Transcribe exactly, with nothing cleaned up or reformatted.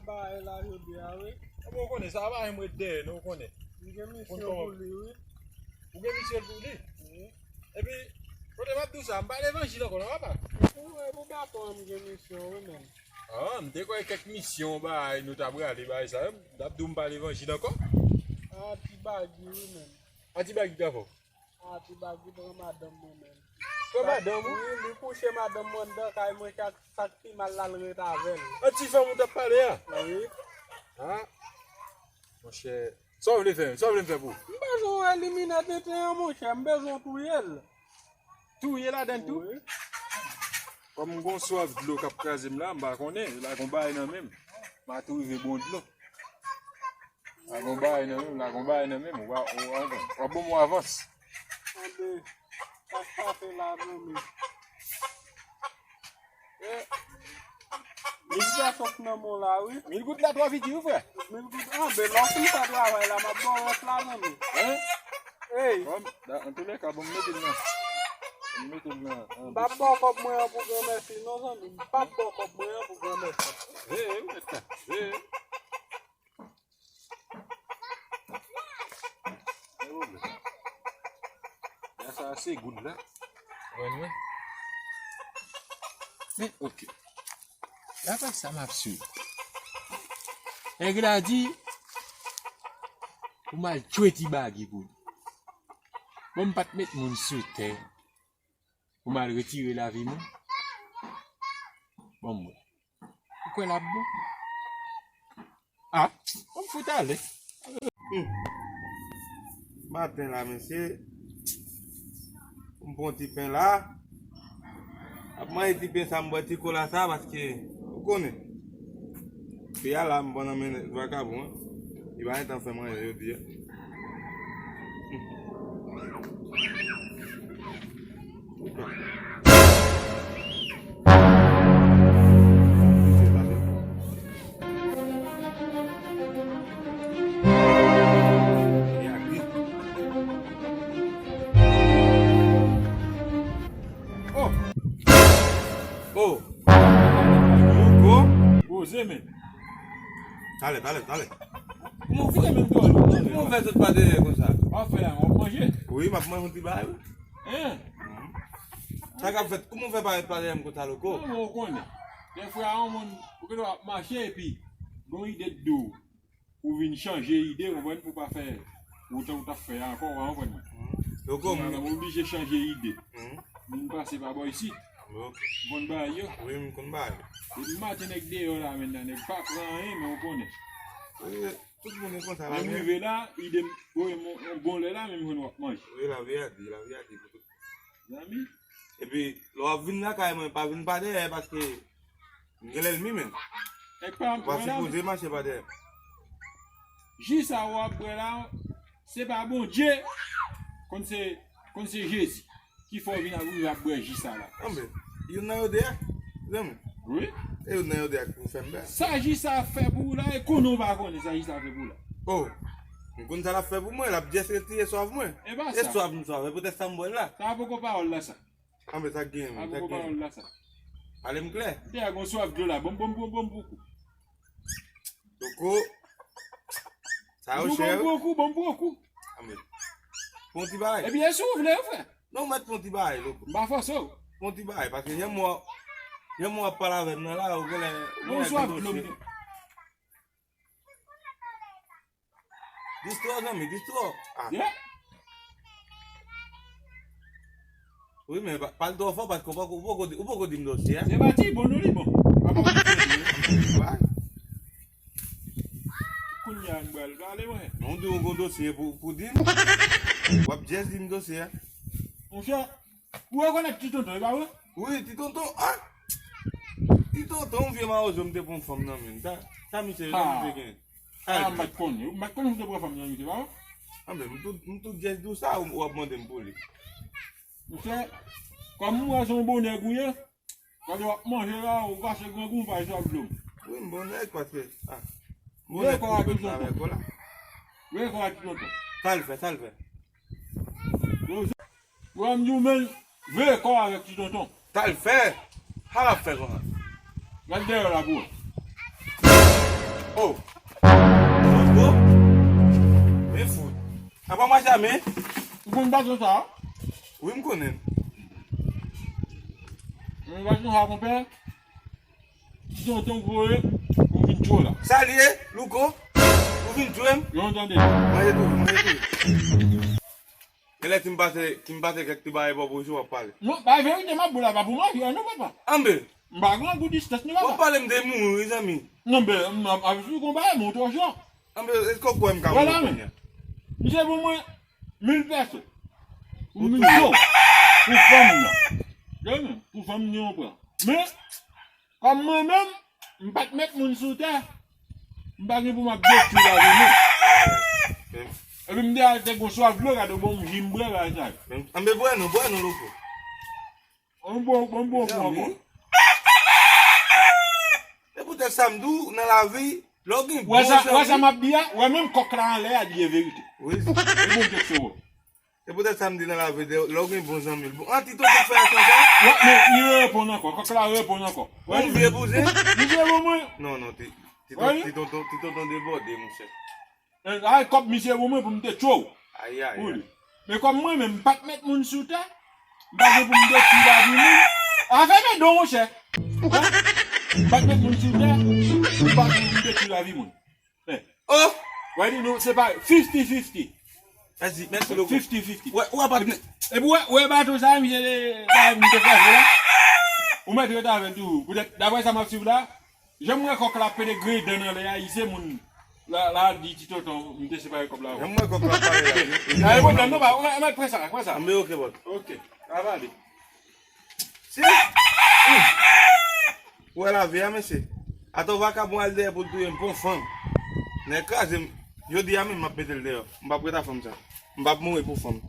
Bagay la jodi a, wi. Bon, ou konnen, sa pa menm ret dèyè, non, ou konnen. M gen misyon pou li, wi. Ou gen misyon pou li? Wi. Epi, kote m ap di w sa, m pa levanjil ankò, non, papa? Ou wè, pou baton an, m gen misyon, wi, menm. Ah, m te kwè kèk misyon, bagay, nou ta prale, bagay sa, m t ap di w m pa levanjil ankò. Ah, ti bagi, wi, menm. Ah, ti bagi, ta fò. Ah, ti bagi pran madanm mwen menm. Pran madanm ou? Wi, li kouche madanm mwen anndan kay mwen, sa k, sa k pi mal la, l ret avè l. Ah, ti fanm ou t ap pale a? Wi. Ah, monchè. Sa w vle fè? Sa w vle m fè pou ou? M bezwen w elimine tenten an, monchè. M bezwen w touye l. Touye ladann tou? Wi. Kòm m gon swaf dlo k ap kraze m la, m pa konnen. La gon bagay nan men m. M a tou rive bon dlo. La gon bagay nan men m, la gon bagay nan men m. W a, w a, w a bon m avans. Tande, sa k pase la, zanmi? Eh, mil goud la sot nan men w la, wi. Mil goud la twò piti, wi, frè. Mil goud, ah, ben, lè w fin fè travay la, m ap ba w rès la, zanmi. Hein? Ey. Bon, da, antoulèka, bon, m mete l nan. M mete l nan, nan. M p ap ba w kòb mwen an pou granmèsi, non, zanmi. M p ap ba w kòb mwen an pou granmèsi. Veye, wi, mèt la. Veye. Gade sa, se goud la. Wè, non. Men, oke. Daprè sa m ap swiv. Nèg la di, pou m al tchwe ti bagi pou li. Bon, m pa t met moun sou tè. Pou m al retire lavi moun. Bon, m wè. Ou kwè l ap bon? Ah, bon, m fout ale. Hmm. Maten la, mesye, pou m pran ti pen la. Ap manje ti pen sa, m bwè ti kola sa, paske, ou konnen. Fi a la, m pran nan men vakabon an. Li pa gentan fè manje jodi a. Oh! Oh! Louko! Poze men. Talè, talè, talè. Kòman w fè? Kòman w fè sot pa dèyè konsa? W ap fè la, w ap manje? Wi, m ap manje yon ti bagay, wi. Hein? Sa k ap fèt? Kòman w fè parèt pa dèyè m konsa, Louko? Non, men w konnen. Dèfwa, yon moun, ou gen dwa ap mache epi gon ide t di w. Ou vin chanje ide, ou konprann, pou pa fè wout ou t ap fè a ankò, ou konprann mwen. Louko, m oblije chanje ide. M pase pa bò isit. M konn bagay yo. Wi, m konn bagay. Depi maten nèg deyò la, menm nan, nèg pa pran anyen, men ou konnen. Wi, tout moun konsa la, men m rive la, ide m voye m yon bon lè la, menm jwenn w ap manje. Wi, lavi a di, lavi a di pou tout. Zanmi. Epi, lè w ap vin lakay mwen, pa vin pa dèyè, paske m gen lènmi menm. Ou pa sipoze mache pa dèyè. Ji sa w ap bwè la, se pa Bondye, konn se, konn se Jezi ki fè w vin ap rive ap bwè ji sa la. Anben, youn nan yo de a, zanmi. Wi. E youn nan yo de a ki pou fè m bèl. Sa ji sa ap fè pou ou la, e konnen w pa konnen sa ji sa ap fè pou ou la. Oh, m konn sa l ap fè pou mwen, l ap just retire swaf mwen. E pa sa. E swaf m swaf, e poutèt sa m bwè l la. Sa poko pawòl la sa. Anben, sa k genyen menm? Sa poko pawòl la sa. Pale m klè. M te ak yon swaf dlo la, bon, bon, bon, bon, bon kou. Louko. Sa yo chè. Bon, bon kou, bon, bon kou. Anben. Pon ti bagay. Ebyen, si w vle, frè. Non, mèt pon ti bagay, Louko. M pa fòse w. Pon ti bagay, paske jan mwen, jan mwen ap pale avè m nan la, ou genlè, ou genlè gen dosye. Distro, zanmi, distro. Ah. Yeah. Wi, men pa, pa l twò fò, paske ou poko, ou poko di, ou poko di m dosye a. Se pa ti bon, non, li bon. Kounye a, m pral pale, mwen. Non, ou di ou gon dosye pou, pou di m. W ap just di m dosye a. Monchè, ou rekonèt Ti Tonton, e pa vre? Wi, Ti Tonton, ah! Ti Tonton, yon vye mawozo, m te pran fanm nan men l. Sa, sa misye, sa misye gen. Ah, m pa t konnen. M pa t konnen ou te pran fanm nan, misye, pa vre? Anben, m tou, m tou just di w sa, ou, w ap mande m pou li. Monchè, kòm m wè se yon bon nèg ou ye, gade w ap manje la, ou kache grangou, ou pa jwe ak dlo m. Wi, m bon nèg, paske, ah, m bon nèg pou fèt la avèk ou la. Veye kò a Ti Tonton. Sa l fè, sa l fè? Wè m di w menm, veye kò avèk Ti Tonton. Sa l fè? Sa l ap fè konsa? Gad dèyè w la pou wè. Oh. Louko. Men fout. Apa mache a men? Ou konn baton sa? Wi, m konnen. Men baton sa, konpè. Ti tonton voye, ou vin tchwe la. Sa l ye, Louko? Ou vin tchwe m? Yo, tande. Manje tou, manje tou. Genlè ti m pase, ti m pase kèk ti bagay bò pou jou w ap pale. Non, bay verite m ap bo la pa pou manje, non, papa. Anben. M pa grangou distans, non, papa. W ap pale m de mouri, zanmi. Non, ben, m ap, ap sou konba, men w twò cho. Anben, èske w kwè m ka mouri kounye a? Misye pou mwen, mil pèso. Pou mil do. Pou fanm nan. Tande, pou fanm nan, w pran. Men, kòm mwen menm, m pa t mèt moun sou tè, m pa gen pou m ap detwi lavi moun. Epi m te al te gon swaf dlo, gade bon m ji m bwè, bagay sa yo. Anben bwè non, bwè non, Louko. Yon bon, bon, bon, bon, bon. E poutèt sa m di w, nan lavi, lè w gen bon zanmi. Wè sa, wè sa m ap di a, wè menm kòk la anlè a, di e verite. Wi. E Bondye k sove w. E poutèt sa m di nan lavi, lè w gen bon zanmi. Bon, an ti tonton fè aksyon sa? Wè, men li reponn ankò, kòk la reponn ankò. Wè, yon vye bouzen? Li vye pou mwen. Non, non, ti, ti, ti tonton, ti tonton debòde, monchè. Ay, kòb misye pou mwen pou m te tchwe w. Ay, ay, ay. Men kòm mwen menm, m pa t mèt moun sou tè, m pa gen pou m detwi lavi moun. Afè men don, monchè. Hein? M pa t mèt moun sou tè, m pa gen pou m detwi lavi moun. Hein? Oh! Wè, di nou, se pa fifty fifty. Mèsi, mèsi, Louko. Fifty fifty. Wè, wè, pa t. Epi, wè, wè, bato sa, misye, ba, m te kraze la. Ou mèt ret avè l toujou. Poutèt, daprè sa m ap swiv la, jan m wè kòk la pede grenn dan nan lè a, i se moun la, la di ti tonton, m te separe kòb la avè w. Jan m wè kòk la pale la, li, li pa gen pwoblèm, non, pa, ou mèt pran sa, pran sa. Anben, ok, bòs. Ok, sa va ale. Si. Ou wè lavi a, mesye. Atò vakabon al dèyè pou l touye m pou yon fanm. Nèg kraze m. Jodi a menm, m ap mete l deyò. M p ap ret a fanm sa. M p ap mouri pou fanm.